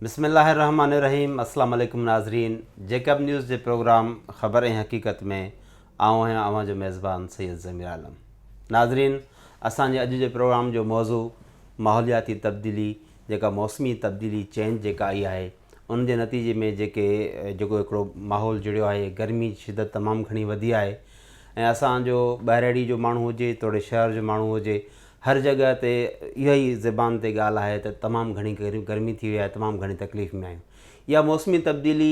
بسم الله الرحمٰن الرحيم اسلام عليڪم ناظرين جيڪب نيوز جي پروگرام خبر ۽ حقيقت ۾ آئون آهيان اوهان جو ميزبان سيد ضمير عالم ناظرين اسان جي اڄ جي پروگرام جو موضوع ماحولياتي تبديلي جيڪا موسمي تبديلي چينج جيڪا آئي آهي ان جي نتيجي ۾ جيڪي جيڪو هڪڙو ماحول جڙيو آهي گرمي جي شدت تمام گهڻي وڌي آهي ۽ اسان جو ٻهراڙي جو ماڻهو هجي توڙي شهر جو ماڻهو هجي هر جڳهه تي اها ئي زبان تي ڳالهه آهي ته تمام گهڻي گرمي ٿي وئي آهي تمام گهڻي تڪليف ۾ آهيون. اها موسمي تبديلي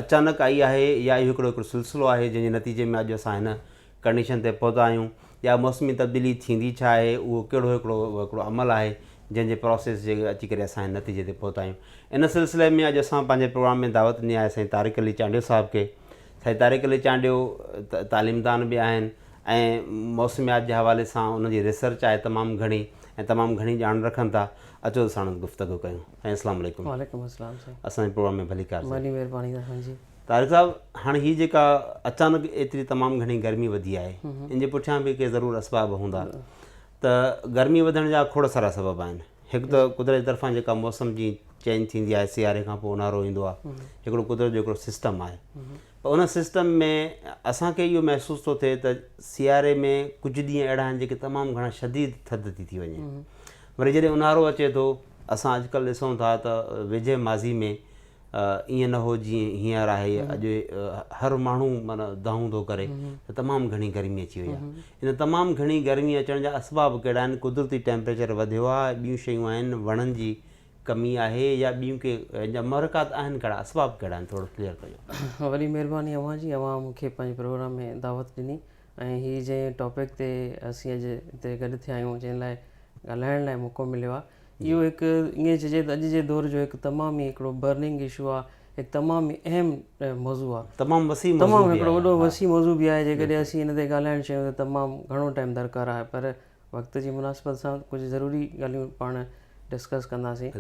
اچانڪ آئي آهي يا اهو هڪڙو هڪڙو سلسلو آهي جنهن جي نتيجي ۾ اڄ اسان هن ڪنڊيشن تي پهتا آهيون يا موسمي تبديلي ٿيندي ڇا آهي اهو ڪهڙو هڪڙو هڪڙو عمل آهي جنهن جي پراسيس جي اچي ڪري اسان هن نتيجي تي پهتا آهيون ان سلسلي ۾ اڄ اسان پنهنجي پروگرام ۾ دعوت ڏني آهي سائين طارق علي چانڊيو صاحب کي سائين طارق علي چانڊيو تعليمدان به آهن ۽ موسميات جي حوالي سان انهن جي ريسرچ آهي تمام گهڻي ۽ تمام گهڻي ڄاڻ رکن ٿا اچو ته ساڻن گفتگو ڪيون سائين اسلام عليڪم. وعليڪم السلام سائين. اسان جي پروگرام ۾ ڀليڪار سائين. وڏي مهرباني توهان جي. طارق صاحب هاڻي هي جيڪا اچانڪ ايتري تمام گهڻي گرمي وڌي آهي ان جي پٺيان به ڪي ضرور اسباب هوندا ته گرمي وڌڻ جا کوڙ سارا سبب آهن هڪ ته قدرت جي طرفان جيڪا موسم جي چينج ٿيندي آهي سياري کان پوء اونهارو ايندو آهي هڪڙو قدرت جو هڪڙو سسٽم آهي پر ان سسٽم ۾ اسان کي اهو محسوس ٿو ٿئي ته سياري ۾ ڪجهه ڏينهن اهڙا آهن جيڪي تمام گهڻا شديد ٿڌ ٿي ٿي وڃي وري جڏهن اونهارو اچي ٿو اسان اڄڪلهه ڏسون ٿا ته ويجهي ماضي ۾ ائين نه هو جيئن هينئر آهي اڄ هر ماڻهو معنيٰ دانهون ٿو ڪري ته تمام گهڻي گرمي اچي وئي آهي ان تمام گهڻي گرمي اچڻ جا اسباب ڪهڙا آهن قدرتي ٽيمپريچر وڌيو آهي ٻيون شيون آهن وڻن جي ڪمي آهي يا ٻيون ڪي ان جا محرڪات آهن ڪهڙا اسباب ڪهڙا آهن ٿورو ڪليئر ڪجو. وڏي مهرباني اوهان جي اوهان مون کي پنهنجي پروگرام ۾ دعوت ڏني ۽ هي جنهن ٽاپڪ تي اسين اڄ هتي گڏ ٿيا آهيون جنهن لاء ڳالهائڻ لاء موقعو مليو آهي اهو هڪ ائين چئجي ته اڄ جي دور جو هڪ تمام ئي هڪڙو برننگ اشو آهي هڪ تمام ئي اهم موضوع آهي تمام وسيع موضوع تمام هڪڙو وڏو وسيع موضوع به آهي جيڪڏهن اسين ان تي ڳالهائڻ چاهيون ته تمام گهڻو ٽائيم درڪار آهي پر وقت جي مناسبت سان ڪجهه ضروري ڳالهيون پاڻ ڊسڪس ڪنداسين.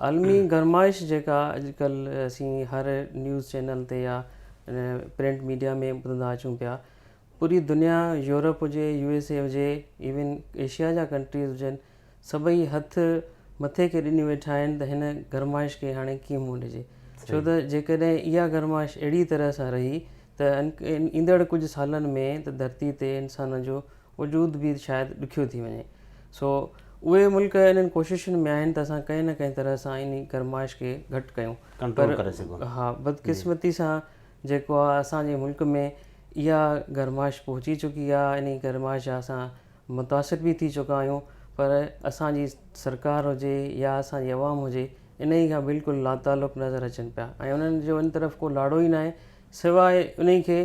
عالمي گرمائش جيڪا اڄڪلهه اسين هر نيوز چينل تي يا پرنٽ ميڊيا ۾ ٻڌندا اچون پيا پوري دنيا يورپ هجي يو ايس اي هجي ايون ايشيا جا ڪنٽريز هجن سڀئي هٿ مٿي کي ڏني ويٺا آهن ته هن گرمائش کي هاڻي ڪيئن منهن ڏجي ڇو ته جيڪڏهن اها گرمائش اهڙي طرح سان رهي ته ايندڙ ڪجهه سالن ۾ ته ڌرتي تي انسان جو وجود به شايد ڏکيو ٿي وڃي. سو اهي ملڪ انهن ڪوششن ۾ آهن ته اسان ڪنهن نه ڪنهن طرح سان انهي گرمائش کي گهٽ ڪيون ڪنٽرول ڪري سگهون. ها بدقسمتي سان جيڪو آهي اسان جي ملڪ ۾ اها گرمائش پهچي چڪي آهي انهي گرمائش جا اسان متاثر به ٿي چڪا آهيون پر اسان جي سرڪار هجي يا اسان جي عوام هجي انهي کان بلڪل لاتعلق نظر اچن پيا ۽ انهن جو ان طرف ڪو لاڙو ئي ناهي سواء انهي کي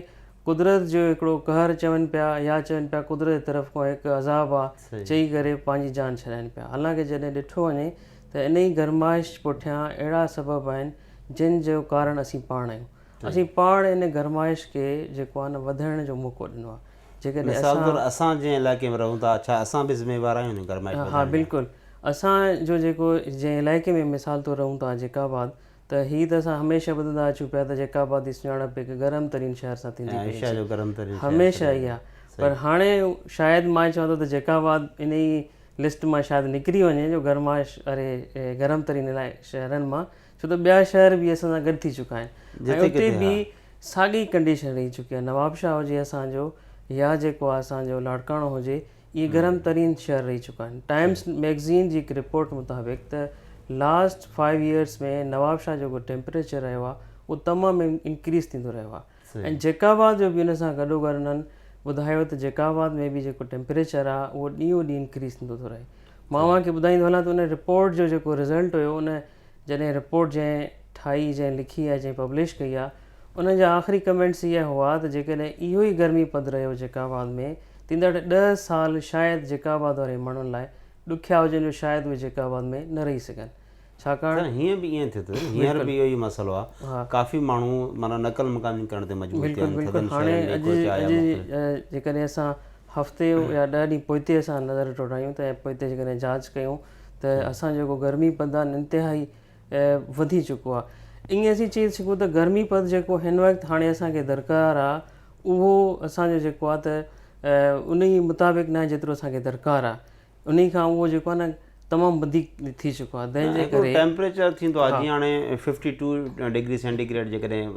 قدرت جو هڪڙو قهر چون پيا يا چون پيا قدرت جي طرف کان هڪ عذاب آ چئي ڪري پنهنجي جان ڇڏائين پيا. حالانڪه جڏهن ڏٺو وڃي ته انهي گرمائش پٺيان اهڙا سبب آهن جن جو ڪارڻ اسين پاڻ آهيون. اسين پاڻ ان گرمائش کي جيڪو آ نه وڌائڻ جو موقعو ڏنو آ. جيڪڏهن مثال طور اسان جنهن علائقي ۾ رهون ٿا ڇا اسان به ذميوار آهيون ان گرمائش وڌائڻ جا؟ ها بلڪل اسان جو جيڪو جنهن علائقي ۾ مثال طور رهون ٿا جيڪب آباد ته هي ته اسان هميشه ٻڌندا اچون پيا ته جيڪب آباد جي سڃاڻپ هڪ گرم ترين شهر سان ٿيندي پئي ايشيا جو گرم ترين شهر هميشه اها پر هاڻي شايد مان چوان ٿو ته جيڪب آباد انهي لسٽ مان شايد نڪري وڃي جو گرمائش واري گرم ترين شهرن مان ڇو ته ٻيا شهر به اسان سان گڏ ٿي چڪا آهن ۽ اتي به ساڳي ڪنڊيشن رهي چڪي آهي نوابشاهه هجي اسان جو يا جيڪو آهي اسان جو لاڙڪاڻو هجي اهي گرم ترين شهر رهي چڪا آهن. ٽائمز ميگزين جي هڪ رپورٽ مطابق ته لاسٽ فائيو ايئرس ۾ نوابشاهه جو جيڪو ٽيمپريچر رهيو آهي اهو تمام انڪريز ٿيندو رهيو آهي ۽ جيڪب آباد جو به ان سان گڏوگڏ انهن ٻڌايو ته جيڪب آباد ۾ به جيڪو ٽيمپريچر آهي اهو ڏينهون ڏينهن انڪريز ٿيندو ٿو رهي. مان اوهان کي ٻڌائيندو هلان ته ان رپورٽ جو جيڪو رزلٽ هيو ان جڏهن رپورٽ جنهن ٺاهي جنهن لکي آهي جنهن پبلش ڪئي آهي انهن جا آخري ڪمينٽس اهي هئا ته جيڪڏهن اهو ئي گرمي پد رهيو جيڪب آباد ۾ ٿيندڙ ڏهه سال شايد جيڪب آباد واري ماڻهن لاء ڏکيا هجن جو شايد اهي جيڪب آباد ۾ نه رهي سگهن ڇاڪاڻ سر هينئر به ائين ٿئي ٿو نه هينئر به اهو ئي مسئلو آهي ڪافي ماڻهو معنيٰ نقل مڪاني ڪرڻ تي مجبور ٿيا آهن بلڪل هاڻي اڄ اڄ جيڪڏهن اسان هفتي يا ڏهه ڏينهن پوئتي اسان نظر ڊوڙايون ته پوئتي جيڪڏهن جاچ ڪيون ته اسان جو جيڪو گرمي پد آهي انتهائي وڌي چڪو آهي ائين اسين چئي سگهون ته گرمي پد جيڪو هن وقت هاڻي اسان کي درڪار آهي اهو اسان جو جيڪو آهي ته ان جي مطابق ناهي جيترو اسان کي درڪار آهي ان کان اهو جيڪو آهي نه تمام وڌيڪ ٿي چڪو آهي تنهن جي ڪري ٽيمپريچر ٿيندو آهي جيئن هاڻي 52 ڊگري سينٽي گريڊ جيڪڏهن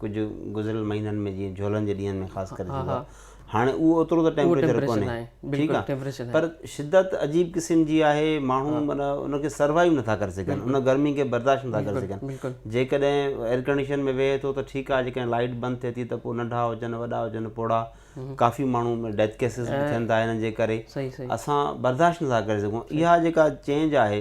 ڪجهه گذريل مهينن ۾ جيئن جهولن جي ڏينهن ۾ خاص ڪري ٿيندو آهي هاڻي اهو اوترو ته ٽيمپريچر ڪونهي ٺيڪ آهي پر شدت عجيب قسم جي آهي ماڻهو معنيٰ ان کي سروائيو نٿا ڪري سگهن ان گرمي کي برداشت نٿا ڪري سگهن جيڪڏهن ايئرڪنڊيشن ۾ ويهي ٿو ته ٺيڪ آهي جيڪڏهن لائيٽ بند ٿئي ٿي ته پوء ننڍا هجن وڏا هجن پوڙها ڪافي ماڻهو ڊيٿ ڪيسز به ٿين ٿا هنن جي ڪري اسان برداشت نٿا ڪري سگهون اها جيڪا چينج آهي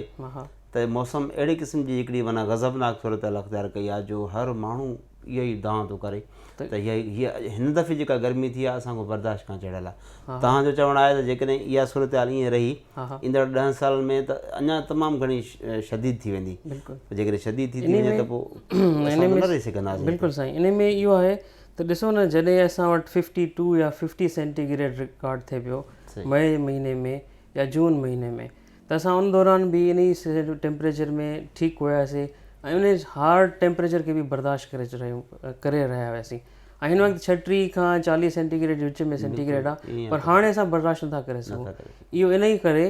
ته موسم اهڙي قسم جي هڪڙي معنيٰ غضبناڪ صورتحال اختيار ڪئي آهي جو هر ماڻهو اهو ئي دانهن ٿو ڪري ته هيء هن دفعي جيڪا گرمي ٿي آهي اسان کان برداشت کان چڙهيل آهي توهان جو چوڻ آهي ته جيڪڏهن اها صورتحال ائين رهي ايندڙ ڏهن سالن ۾ ته اڃا تمام گهڻي شديد ٿي ويندي جيڪڏهن شديد ٿي ٿي وڃي ته پوء اسان نه رهي سگهنداسين. بلڪل سائين انهي ۾ اهو آهي ته ڏسو نه جڏهن اسان وٽ ففٽي ٽو يا ففٽي سينٽي گريڊ رڪارڊ ٿئي پيو مئي مهيني ۾ يا جون مهيني ۾ ته اسان ان دوران به انهي ٽيمپريچر ۾ ٺيڪ هياسي ۽ انهي هارڊ ٽيمپريچر کي به برداشت ڪري رهيون ڪري رهيا هياسين ۽ هن وقت 36 کان 40 سينٽي گريڊ جي وچ ۾ سينٽي گريڊ آهي پر هاڻي اسان برداشت نٿا ڪري سگهون اهو انهي ڪري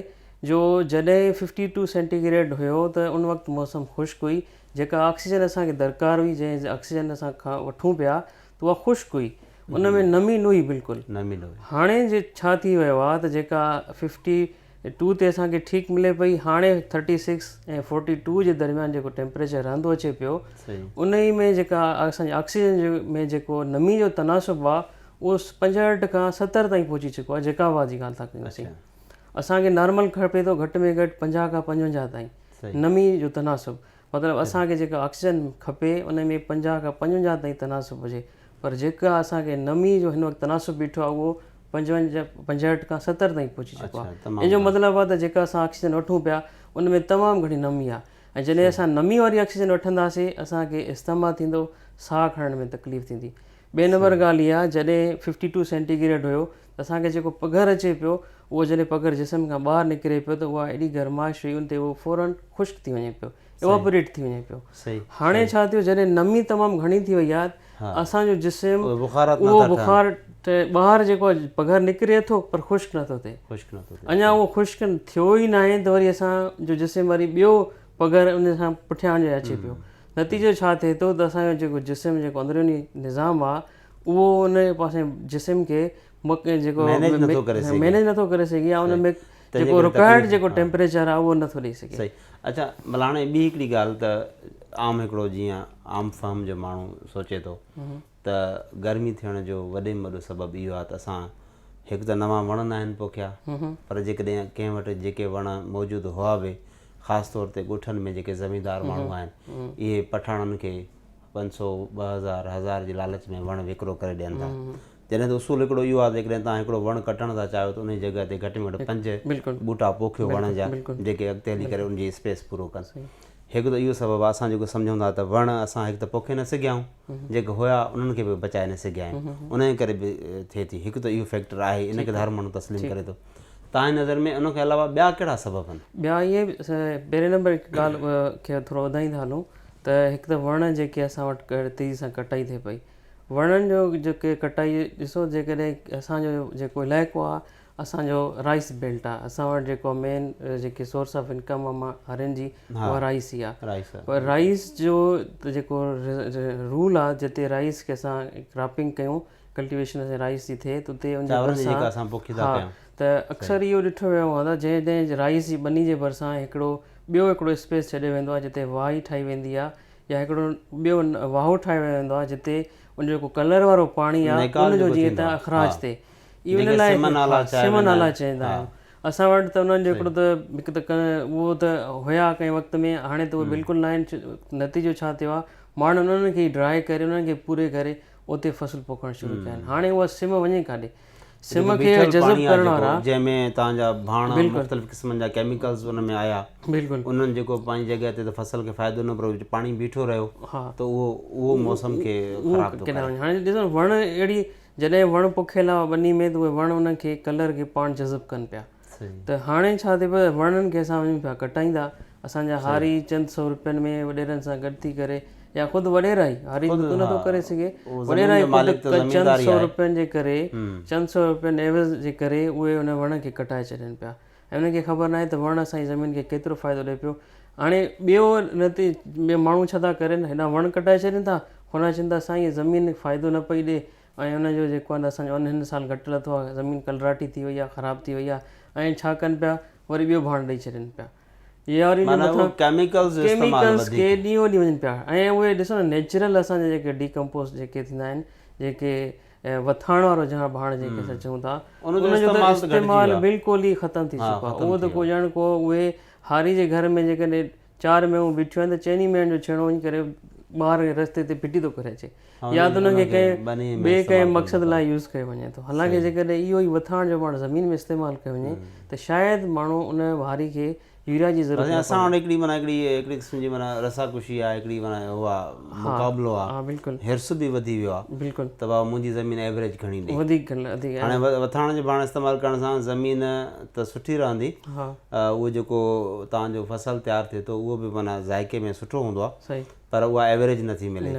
جو جڏهن ففٽي ٽو سينٽي گريڊ هيو ته ان وقت موسم خشڪ هئي جيڪا آڪسيجن اسان کي درڪار هئي جنهن آڪسيجن اسان کان وٺون پيا ته اها خشڪ هئي ان ۾ نمي نه هئي بلڪل نمي نه هئي هاڻي جي ڇا ٿي ويو آهي ته جيڪا ففٽي ٽو تي اسان کي ٺيڪ ملي پئي هاڻي ٿرٽي سڪس ۽ فورٽي ٽو جي درميان جيڪو ٽيمپريچر رهندو اچي پيو ان ئي ۾ جيڪا اسان جي آڪسيجن جي ۾ جيڪو نمي جو تناسب آهي اهو 65 کان 70 تائين پهچي چڪو آهي جيڪا آباد جي ڳالهه ٿا ڪيون اسين اسان کي نارمل کپي ٿو گهٽ ۾ گهٽ 50 کان 55 تائين نمي جو تناسب مطلب اسان کي جيڪا آڪسيجن کپي ان ۾ 50 کان 55 تائين تناسب هجي پر جيڪا اسان کي نمي جو هن وقت تناسب بيٺو آهي اهو 55 65 کان 70 تائين پهچي چڪو آهي ان جو مطلب آهي ته جيڪا اسان آڪسيجن وٺون پيا ان ۾ تمام گهڻي نمي آهي ۽ جڏهن اسان نمي واري آڪسيجن وٺنداسين اسان کي استما ٿيندو ساهه کڻڻ ۾ تڪليف ٿيندي ٻئي نمبر ڳالهه اها جڏهن ففٽي ٽو سينٽي گريڊ هيو ته اسان کي جيڪو پگهر اچي پيو اهو جڏهن پگهر جسم کان ٻاهر نڪري پيو ته اها ايڏي گرمائش هئي ان تي اهو فورن خشڪ ٿي وڃي پيو ايواپوريٽ ٿي وڃي پيو هاڻي ڇا ٿيو جڏهن نمي تمام گهڻي ٿي وئي آهي اسان جو جسم اهو بخار ٻاهر جيڪو پگهر نڪري ٿو پر خشڪ نٿو ٿئي اڃا اهو خشڪ ٿيو ئي ناهي ته وري اسان جو جسم وري ٻيو پگهر ان سان پٺيان اچي پيو نتيجو ڇا ٿئي ٿو ته اسان جو جيڪو جسم جيڪو اندروني نظام آهي اهو ان پاسي جسم کي جيڪو مينيج نٿو ڪري سگهي مينيج نٿو ڪري سگهي يا ان ۾ جيڪو رڪوائرڊ جيڪو ٽيمپريچر آهي اهو نٿو ڏئي سگهي. صحيح اڇا مطلب هاڻي ٻي هڪڙي ڳالهه ته عام هڪڙو جيئن عام فهم جو ماڻهو سوچي ٿو ته گرمي ٿيڻ جو وڏي ۾ وڏو سبب اهو آهي ته اسان هڪ ته نوان وڻ ناهن پوکيا پر جيڪڏهن ڪنهن وٽ جيڪي وڻ موجود هئا به خاص طور تي ڳوٺن ۾ جيڪي زميندار ماڻهو آهن اهي پٺاڻن کي 500، 2000، هزار جي لالچ ۾ وڻ وڪرو ڪري ڏين ٿا. جڏهن ته اصول هڪڙو اهو آهي ته جيڪڏهن توهان هڪڙو وڻ ڪٽڻ ٿا چاهيو ته انهي جڳهه تي گهٽ ۾ گهٽ پنج ٻوٽا پوکيو وڻ جا جيڪي اڳتي هلي ڪري ان جي اسپيس پورو ڪن. هڪ ته اهو سبب آهي اسان جيڪو سمجهون ٿا ته وڻ اسان هڪ ته پوکي نه سگهيا آهيون جيڪي هيا انهن کي به بچائي نه سگهيا آهيون انهي ڪري به ٿئي ٿي. هڪ ته اهو فيڪٽر آهي ان کي ته هر ماڻهو تسليم ڪري ٿو. توهان جي نظر ۾ ان کان علاوه ٻيا ڪهڙا سبب آهن؟ ٻيا اهي پهرين نمبر هڪ ڳالهه کي ٿورو وڌائيندا هلون ته هڪ ته وڻ جيڪي اسان وٽ تيزي سان ڪٽائي ٿئي پئي وڻن جو جيڪي ڪٽائي ڏسو جيڪڏهن اسان جو جيڪو علائقو آهي اسان جو رائس بيلٽ آهي اسان وٽ جيڪو مين جيڪي سورس آف انڪم آهي هارين جي اها رائس ئي آهي پر رائس جو جيڪو رول آهي جتي رائس کي اسان ڪراپنگ ڪيون ڪلٽيويشن اسان رائس جي ٿئي ته اتي ان جي ڀرسان ها ته اڪثر اهو ڏٺو ويو آهي ته جنهن رائس جي ٻني جي ڀرسان هڪڙو ٻيو هڪڙو اسپيس ڇڏيو ويندو آهي جتي واهي ٺاهي ويندي آهي يا هڪڙو ٻيو واهو ٺاهيو ويندو آهي جتي ان جو جيڪو ڪلر وارو پاڻي آهي ان جو جيئن ته اخراج ٿئي اهو ان لاء سم نالا چوندا آهيون اسان وٽ ته انهن جو هڪڙو ته هڪ ته اهو ته هيا ڪنهن وقت ۾ هاڻي ته اهي بلڪل نه آهن نتيجو ڇا ٿيو آهي ماڻهن انهن کي ڊرائي ڪري انهن کي پوري ڪري اتي فصل پوکڻ شروع ڪيا آهن هاڻي اها سم وڃي ڪاڏي سم کي جذب ڪرڻ وارا جنهن ۾ توهان جا ڀاڻ مختلف قسمن جا ڪيميڪلز ان ۾ آيا بلڪل انهن جيڪو پنهنجي جڳهه تي ته فصل کي فائدو نه پر پاڻي بيٺو رهيو ته اهو اهو موسم کي خراب ٿو ڪري. هاڻي ڏسو وڻ اهڙي جڏهن وڻ پوکيل هئا ٻني ۾ ته اهي وڻ انهن کي ڪلر کي پاڻ جذب ڪن پيا ته هاڻي ڇا ٿئي پيو وڻن کي اسان وڃون پيا ڪٽائيندا اسان جا هاري چند سو روپين ۾ وڏيرن سان گڏ ٿي ڪري يا خود وڏيرا ئي هاري ته نٿو ڪري سگهي وڏيرا ئي خود چند سو روپين جي ڪري چند سو روپين عيوض جي ڪري اهي ان وڻ کي ڪٽائي ڇڏين پيا. ۽ انهن کي خبر ناهي ته وڻ اسان جي زمين کي ڪيترو فائدو ڏئي پيو. هاڻي ٻيو ان تي ٻيا ماڻهو ڇا ٿا ڪرين هيڏانهن وڻ ڪٽائي ڇڏين ٿا هوڏانهن چون ٿا سائين زمين فائدو نه پئي ڏي ۽ ان جو جيڪو آهي اسان جو ان هن سال گهٽ لٿو آهي زمين ڪلراٽي ٿي وئي آهي خراب ٿي وئي آهي ۽ ڇا ڪن پيا وري ٻيو ڀاڻ ڏئي ڇڏين پيا يا وري معنيٰ اهو ڪيميڪلز جو استعمال ڪيميڪلز کي ڏينهون ڏينهن وڃن پيا ۽ اهي ڏسو نه نيچرل اسان جا جيڪي ڊيڪمپوز جيڪي ٿيندا آهن جيڪي وٿاڻ وارو جهان ڀاڻ جيڪي اسان چئون ٿا ان جو ته استعمال بلڪل ئي ختم ٿي چڪو آهي اهو ته ڪو ڄڻ ڪو اهي هاري جي گهر ۾ جيڪڏهن چار مينهون بيٺيون آهن ته چئني مينهن جو ڇيڻو وڃي ڪري ٻاهر رستي تي ڦٽي ٿو ڪري اچي يا ته انهن کي ڪنهن ٻئي ڪنهن مقصد لاء يوز ڪيو وڃي ٿو. حالانڪه جيڪڏهن اهو ئي وٿاڻ جو ڀاڻ زمين ۾ استعمال ڪيو وڃي ته شايد ماڻهو ان هاري کي يوريا جي ضرورت نه اسان وٽ هڪڙي معنيٰ هڪڙي هڪڙي قسم جي معنيٰ رسا ڪشي آهي هڪڙي معنيٰ اهو آهي مقابلو آهي بلڪل حرص به وڌي ويو آهي بلڪل ته بابا منهنجي زمين ايوريج گهڻي ڏي وڌيڪ وڌيڪ هاڻي وٿاڻ جو ڀاڻ استعمال ڪرڻ سان زمين ته سٺي رهندي اهو جيڪو توهان جو فصل تيار ٿئي ٿو اهو به معنيٰ ذائقي ۾ سٺو هوندو آهي پر اها ايوريج نه ٿي ملي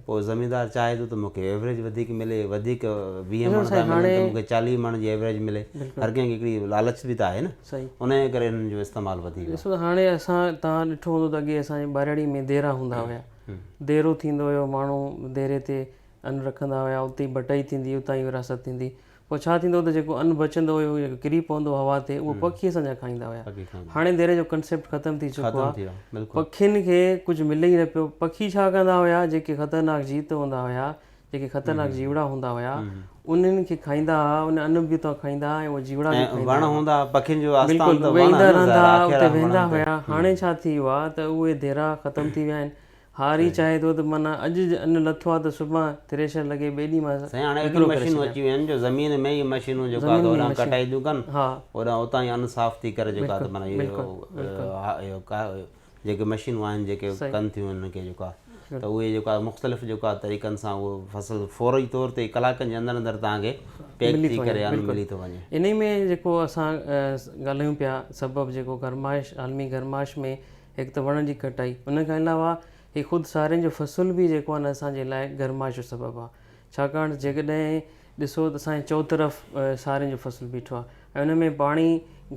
پوء زميندار چاهي ٿو ته مون کي ايوريج وڌيڪ ملي وڌيڪ 20 مڻ ٿا ملن ته مون کي 40 مڻ جي ايوريج ملي هر ڪنهن کي هڪڙي لالچ به ته آهي نه ان جي ڪري انهن جو استعمال وڌي ويو. ڏسو ته هاڻي اسان توهان ڏٺو هوندو ته اڳي اسان جي ٻهراڙي ۾ ديرا هوندا هيا ديرو ٿيندو هيو ماڻهو ديري تي ان رکندا هيا اتي ئي بٽئي ٿيندي اتان ئي وراثت ٿيندي پوء ڇا ٿيندو هو ته جيڪو ان بچندو هيو جيڪو ڪري پوندو هو هوا تي اهو پکي اسان جا کائيندا هيا. هاڻي ديري جو ڪنسيپٽ ختم ٿي چڪو آهي. پکين کي ڪجهه ملي ئي نه پيو. پکي ڇا ڪندا هيا جيڪي خطرناڪ جيت هوندا هيا جيڪي خطرناڪ جيوڙا هوندا هيا انهن کي کائيندا هئا ان ان به اتان کائيندا هئا ۽ اهي جيوڙا به کائيندا هئا. بلڪل اهي ايندا رهندا هئا اتي ويهندا هيا. هاڻي ڇا ٿي ويو آهي ته اهي ديرا ختم ٿي ويا آهن. هاري چاهي ٿو ته معنيٰ اڄ ان لٿو آ ته سڀان ٿريشر لڳي ٻئي ڏينهن مان سائين هاڻي اهڙيون مشينون اچي ويون آهن جو زمين ۾ ئي مشينون جيڪو آ ته هوڏانهن ڪٽائي ٿيون ڪن هوڏانهن اتان ئي ان صاف ٿي ڪري جيڪو آ ته معنيٰ اهو جيڪي مشينون آهن جيڪي ڪن ٿيون انهن کي جيڪو آ ته اهي جيڪو آ مختلف جيڪو آ طريقن سان اهو فصل فوري طور تي ڪلاڪن جي اندر اندر توهان کي پيڪ ٿي ڪري ان ملي ٿو وڃي. انهي ۾ جيڪو اسان ڳالهايون پيا سبب جيڪو گرمائش عالمي گرمائش ۾ هڪ ته وڻن جي ڪٽائي ان کان علاوه هي خود سارين جو فصل به جيڪو آهي نه اسان جي لاء گرمائش جو سبب آهي ڇاڪاڻ ته جيڪڏهن ڏسو ته اسان جي چوطرف سارين جو فصل بيٺو آهي ۽ ان ۾ پاڻي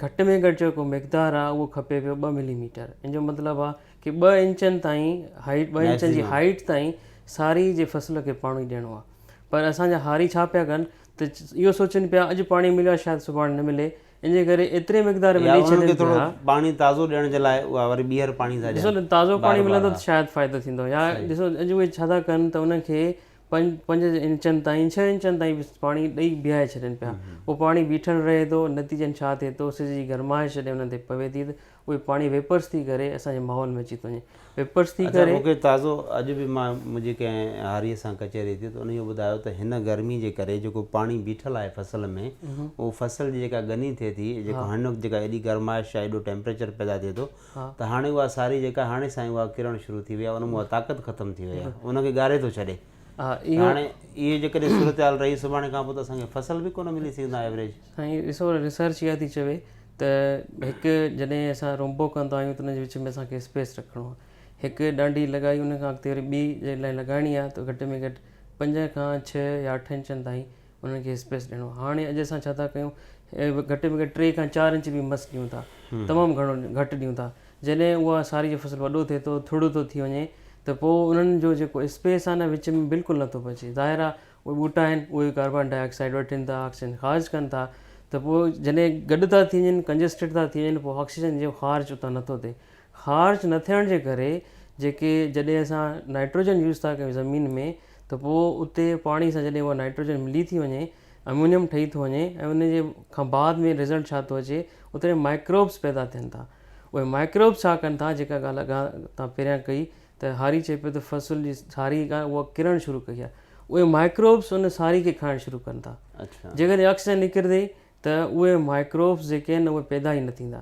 گهٽ ۾ گهٽ جيڪو مقدار آهي اهو کپي پيو 2 ملي ميٽر ان جو مطلب آهي ڪي 2 انچن تائين هائيٽ 2 انچن جي هائيٽ تائين ساري جي فصل کي پاڻي ڏيڻو آهي پر اسان جا هاري ڇا پيا ڪن ته اهو سوچن پيا اڄ پاڻي مليو آهي شايد سڀاڻي نه ملي ان جي ڪري ايتري مقدار ۾ يا ڏئي انهن کي ڇڏين ٿورو پيا. پاڻي تازو ڏيڻ جي لاء اها وري ٻيهر پاڻي ٿا ڏسو ڏين نه تازو بار پاڻي بار ملندو ها ته شايد فائدو ٿيندو يا صحيح ڏسو اڄ اهي ڇا ٿا ڪن ته انهن کي پنج پنج انچن تائين ڇهه انچن تائين به پاڻي ڏئي بيهائي ڇڏين پيا اهو پاڻي بيٺل رهي ٿو نتيجن ڇا ٿئي ٿو سج جي گرمائش جڏهن انهن تي پوي ٿي ته اهي پاڻي ويپرس ٿي ڪري اسان جي ماحول ۾ اچي ٿو وڃي ويپرس ٿي اڇا ڪري. مون کي تازو اڄ به مان منهنجي ڪنهن هاريء سان ڪچهري ٿي ته ان اهو ٻڌايو ته هن گرمي جي ڪري جيڪو پاڻي بيٺل آهي فصل ۾ اهو فصل جي جيڪا ڳني ٿئي ٿي جيڪو هن وقت جيڪا ايڏي گرمائش آهي ايڏو ٽيمپريچر پيدا ٿئي ٿو ته هاڻي اها ساري جيڪا هاڻي سائين اها ڪرڻ شروع ٿي وئي آهي ان مان اها طاقت ختم ٿي وئي آهي ان کي ڳاري ٿو ڇڏي ته هاڻي اهي جيڪڏهن صورتحال رهي سڀاڻي کان پوء ته اسان کي فصل به ڪونه ملي سگهندا ايوريج. سائين ڏسو ريسرچ اها ٿي چوي ته هڪ جڏهن اسان رونبو ڪندا آهيون ته ان جي وچ ۾ اسان کي اسپيس رکڻو آهي هڪ ڏانڊي لڳائي ان کان اڳتي وري ٻي جي لاء لڳائڻي آهي ته گهٽ ۾ گهٽ 5 کان 6 يا 8 انچن تائين انهن کي اسپيس ڏيڻو آهي هاڻي اڄ اسان ڇا ٿا ڪيون گهٽ ۾ گهٽ 3 کان 4 انچ به مس ڏيون ٿا تمام گهڻو گهٽ ڏيون ٿا جڏهن اها ساري جو فصل وڏو ٿئي ٿو ٿڙ ٿو ٿي وڃي ته پوء انهن جو جيڪو اسپيس آهي نه وچ ۾ بلڪل نٿو بچي ظاهر آهي اهي ٻوٽا آهن اهي ڪاربان ڊاء آڪسائيڊ وٺن ٿا آڪسيجن خارج ڪن ٿا ته پوء جڏهن گڏ ٿا ٿي وڃن ڪنجسٽيڊ ٿا ٿي وڃن پوء آڪسيجن جو خارج اتان نٿو ٿئي خارج نه ٿيڻ جي ڪري جيڪي جڏهن اسان نائٽروجن يوز ٿا ڪيون زمين ۾ ته پوء اتي پاڻي سان جڏهن اها نائٽروجن ملي ٿي وڃي امونيم ٺهي ٿو وڃي ۽ ان جي کان بعد ۾ رزلٽ ڇا ٿو اچي اتي مائڪروبس پيدا ٿين ٿا اهي مائڪروبس ڇا ڪن ٿا جيڪا ڳالهه اڳان تان پهريان ڪئي ته هاري چئي پيو ته فصل جي ساري کان اها ڪرڻ شروع ڪئي آهي اهي مائڪروبس ان ساري کي کائڻ شروع ڪن ٿا جيڪڏهن آڪسيجن نڪرندي ته اهي مائڪروبس جيڪي آهن اهي پيدا ئي نه ٿيندا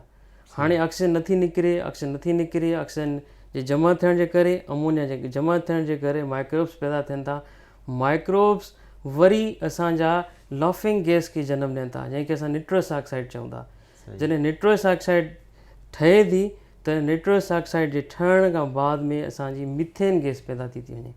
هاڻي آڪسيجن نٿي نڪري آڪسيجن نٿي نڪري آڪسيجن جي جمع ٿيڻ جي ڪري امونيا جي جمع ٿيڻ جي ڪري مائڪروبس پيدا ٿين ٿا مائڪروبس وري اسان جا لافنگ گيس کي جنم ڏين ٿا جنهن کي اسان نٽرس آڪسائيڊ چئون ٿا جڏهن نٽرس آڪسائيڊ ٺهي ٿي ته نٽرس آڪسائيڊ جي ٺهڻ کان بعد ۾ اسان جي ميٿين گيس پيدا ٿي ٿي وڃي.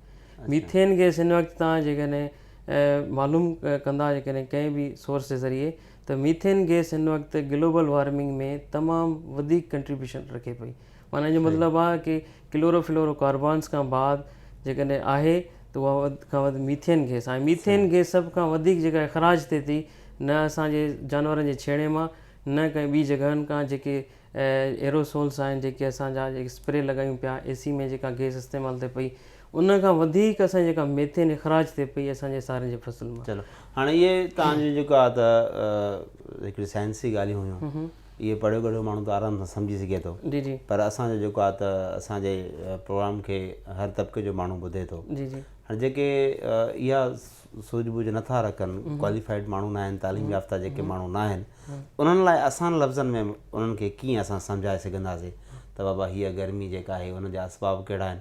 ميٿين گيس هن وقت توهان جيڪڏهن معلوم ڪندا جيڪڏهن ڪنهن به سورس جي ذريعي ته ميٿين گيس هن وقت گلوبل وارمنگ ۾ تمام وڌيڪ ڪنٽريبيوشن رکي پئي معنيٰ ان جو مطلب آهي ڪي ڪلورو فلورو ڪاربانس کان بعد جيڪڏهن آهي ته اها وڌ کان وڌ ميٿين گيس آهي ميٿين گيس سڀ کان وڌيڪ جيڪا اخراج ٿئي ٿي نه اسان جي جانورن جي ڇيڻي مان نه ڪنهن ٻي جڳهن کان جيڪي ايروسولس آهن جيڪي اسان جا جيڪي اسپري لڳايون پيا اي سي ۾ جيڪا گيس استعمال ٿئي پئي ان کان وڌيڪ اسان جي جيڪا ميٿين اخراج ٿئي پئي اسان جي سارين جي فصل مان. چلو هاڻي اهي توهان جون جيڪو آهي ته هڪڙي سائنسي ڳالهيون هيون اهي پڙهيو ڳڙهيو ماڻهو ته آرام سان سمجهي سگهي ٿو جي جي پر اسان جو جيڪو آهي ته اسان جي پروگرام کي هر طبقي جو ماڻهو ٻڌي ٿو جي جي هاڻي جيڪي اها سوجهه ٻوجهه نٿا رکن ڪواليفائيڊ ماڻهو ناهن تعليم يافته جيڪي ماڻهو ناهن انهن لاء آسان لفظن ۾ انهن کي ڪيئن اسان سمجهائي سگهنداسين ته بابا هيء گرمي جيڪا آهي ان جا اسباب ڪهڙا آهن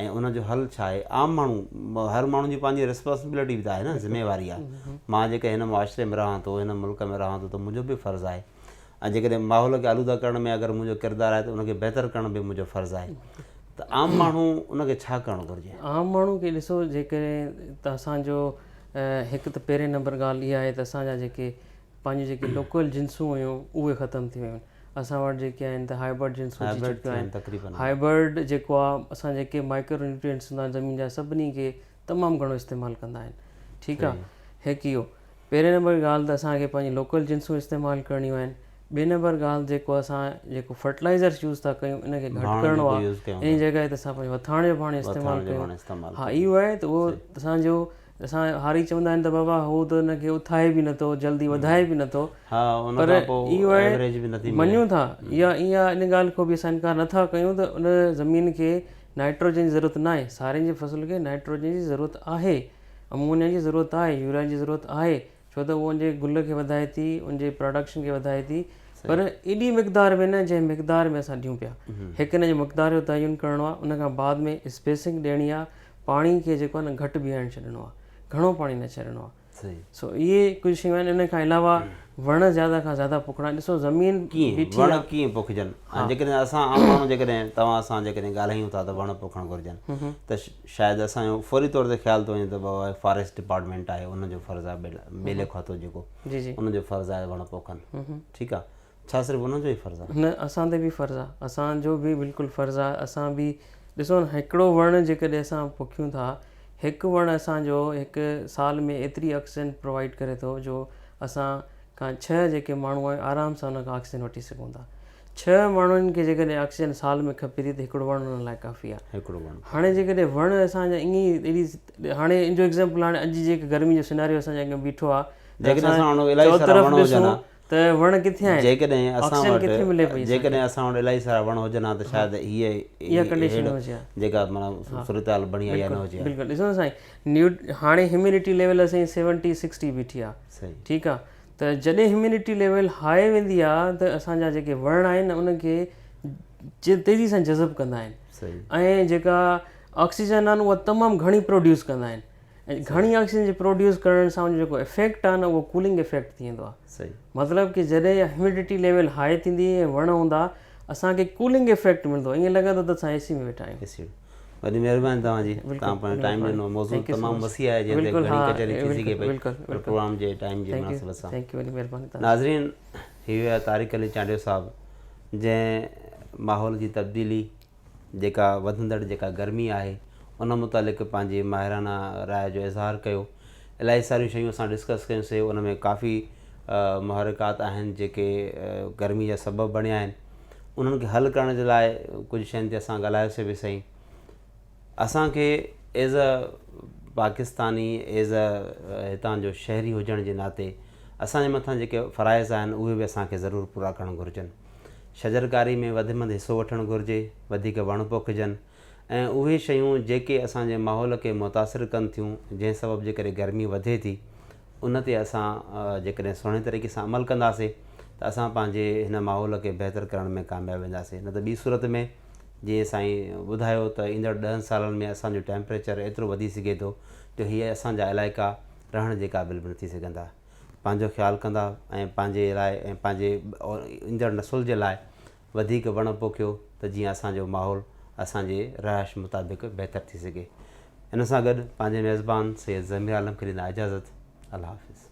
۽ ان جو حل ڇا آهي عام ماڻهو هر ماڻهو جي پنهنجي ريسپانسبلٽي به ته آهي نه ذميواري آهي مان جيڪڏهن هن معاشري ۾ رهان ٿو هن ملڪ ۾ رهان ٿو ته منهنجو به فرض آهي ۽ جيڪڏهن ماحول کي آلوده ڪرڻ ۾ اگر منهنجو ڪردار آهي ته ان کي بهتر ڪرڻ به منهنجو فرض آهي ته عام ماڻهو ان کي ڇا ڪرڻ گهرجي؟ عام ماڻهو کي ڏسو جيڪڏهن ته اسان جو هڪ ته پهرين نمبر ڳالهه اها آهي ته اسان جا جيڪي پنهنجون جيڪي لوڪل جنسون هيون اهي ختم ٿي ويون آهن اسان وٽ جيڪي آهن ته هائبرڊ جنسون اچي چڪيون آهن هائبرڊ جيڪو آهي اسان جيڪي مائڪرو نيوٽرينٽس هوندا آهن زمين جا سڀني کي تمام گهڻو استعمال ڪندا آهن ٺيڪ آهي هڪ اهو پهرين نمبر ڳالهه ته اسان کي پنهنجي لوڪل جنسون استعمال ڪرڻيون آهن ٻئي نمبر ڳالهه جيڪو اسان جيڪو فرٽلائزرس يوز ٿا ڪيون ان کي گهٽ ڪرڻو آهي ان جڳهه تي اسان پنهنجو وٿاڻ جو پاڻي استعمال ڪيون ها اهو آهي ته اهو اسان جو اسان هاري چوندا آهن ته بابا هو ته ان کي اٿائي به نٿو جلدي وڌائي به نٿو پر اهو آهي مڃون ٿا اها اها ان ڳالهه کان به اسان انڪار نٿا ڪيون ته ان زمين کي نائٽروجن جي ضرورت ناهي سارين جي فصل کي نائٽروجن جي ضرورت آهي امونيا جي ضرورت آهي، يوريا جي ضرورت آهي، ڇو ته اهو ان جي گل کي وڌائي ٿي، ان جي پراڊڪشن کي وڌائي ٿي، پر ايڏي مقدار ۾ نه جنهن مقدار ۾ اسان ڏيون پيا. هڪ ان جي مقدار جو تعين ڪرڻو آهي، ان کان بعد ۾ اسپيسنگ ڏيڻي آهي، پاڻي کي جيڪو آهي نه گهٽ بيهائڻ ڇڏڻو آهي، گهڻو پاڻي نه ڇڏڻو آهي. سو اهي ڪجهه شيون آهن، ان کان علاوه وڻ زياده کان زياده پوکڻا آهن، ڏسو زمين ڪيئن بيٺي وڻ آهي. ڪيئن پوکجن ۽ جيڪڏهن اسان عام ماڻهو جيڪڏهن توهان سان جيڪڏهن ڳالهايون ٿا ته وڻ پوکڻ گهرجن ته شايد اسان جو فوري طور تي خيال ٿو وڃي ته بابا فاريسٽ ڊپارٽمينٽ آهي ان جو فرض آهي ٻيلي کاتو جيڪو ان جو فرض آهي وڻ پوکن ٺيڪ آهي ڇا صرف ان جو ئي فرض آهي؟ نه اسان تي به فرض آهي اسان جو به بلڪل فرض آهي اسان به ڏسو نه هڪڙو وڻ جيڪڏهن اسان پوکيون ٿا هڪ وڻ اسان جو هڪ سال ۾ ايتري آڪسيجن پرووائيڊ ڪري ٿو جو اسان کان ڇهه جيڪي ماڻهو آهن آرام سان ان کان آڪسيجن وٺي سگهون ٿا ڇهه ماڻهن کي جيڪڏهن آڪسيجن سال ۾ کپي ٿي ته هڪڙو وڻ انهن لاء ڪافي آهي هڪڙو وڻ هاڻي جيڪڏهن وڻ اسان جا ائين ئي اهڙي هاڻي ان جو ايگزامپل هاڻي اڄ جيڪي گرمي جو سيناريو اسان جي اڳيان بيٺو آهي ته جيڪڏهن اسان اسان وٽ الاهي سارا چوطرف وڻ هجن ڏسون ها ته وڻ ڪٿي آهن جيڪڏهن اسان آڪسيجن وٽ ڪٿي ملي پئي اسان کي جيڪڏهن اسان وٽ الاهي سارا وڻ هجن ها ته شايد هيء اها ڪنڊيشن نه هجي ها جيڪا معنيٰ صورتحال بڻي آهي اها نه هجي ها بلڪل ڏسو نه سائين نيو هاڻي هيوميڊٽي ليول اسان جي سيونٽي سڪسٽي بيٺي آهي صحيح ٺيڪ آهي ته جڏهن هيوميڊٽي ليول هاء ويندي آهي ته اسان جا جيڪي وڻ آهن انهن کي تيزي سان جذب ڪندا آهن ۽ جيڪا آڪسيجن آهي اها تمام گهڻي پروڊيوس ڪندا آهن ۽ گهڻي آڪسيجن جي پروڊيوس ڪرڻ سان ان جو جيڪو افيڪٽ آهي نه اهو ڪولنگ افيڪٽ ٿي ويندو آهي مطلب ڪي جڏهن هيوميڊٽي ليول هاء ٿيندي ۽ وڻ هوندا اسان کي ڪولنگ افيڪٽ ملندو ائين لڳندو ته اسان اي سي ۾ ويٺا آهيون. وڏي مهرباني توهان جي توهان پنهنجو ٽائيم ڏنو موضوع تمام وسيع آهي جنهن تي گهڻي ڪچهري ٿي سگهي پئي پر پروگرام جي ٽائيم جي مناسبت سان thank you وڏي مهرباني توهان ناظرين هي هيا طارق علي چانڊيو صاحب جنهن ماحول جي تبديلي جيڪا وڌندڙ جيڪا گرمي آهي ان متعلق پنهنجي ماهرانه راء جو اظهار ڪيو الاهي ساريون شيون اسان ڊسڪس ڪيون سي ان ۾ ڪافي محرڪات آهن جيڪي گرمي جا سبب بڻيا آهن انهن کي حل ڪرڻ جي لاء ڪجهه شين تي اسان ڳالهايوسي به سهي. اسان کي as a Pakistani as a هتان جو شهري هجڻ جي ناتي اسان جي مٿان جيڪي فرائض آهن اهي به اسان کي ضرور پورا ڪرڻ گهرجن. شجرڪاري ۾ وڌ ۾ وڌ حصو وٺڻ گهرجي، وڌيڪ وڻ پوکجن ۽ اهي شيون جيڪي اسان جي ماحول کي متاثر ڪن ٿيون جنهن سبب جي ڪري گرمي وڌي ٿي ان تي اسان جيڪڏهن سهڻي طريقي سان عمل ڪنداسين ته اسان پنهنجي هن ماحول کي بهتر ڪرڻ ۾ ڪامياب وينداسين نه ته ٻي صورت ۾ جيئن سائين ٻڌايو ته ايندڙ ڏهن سالن ۾ اسان جو ٽيمپريچر ايترو وڌي سگهي ٿو جو هي اسان جا علائقا رهڻ جي قابل به نه ٿي سگهندا. پنهنجو خيال ڪندا ۽ پنهنجي لاء ۽ پنهنجي ايندڙ نسل جي لاء وڌيڪ وڻ پوکيو ته جيئن اسان جو ماحول اسان جي رهائش مطابق بهتر ٿي سگهي. ان سان گڏ پنهنجي ميزبان سيد ضمير عالم کي ڏيندا اجازت. الله حافظ.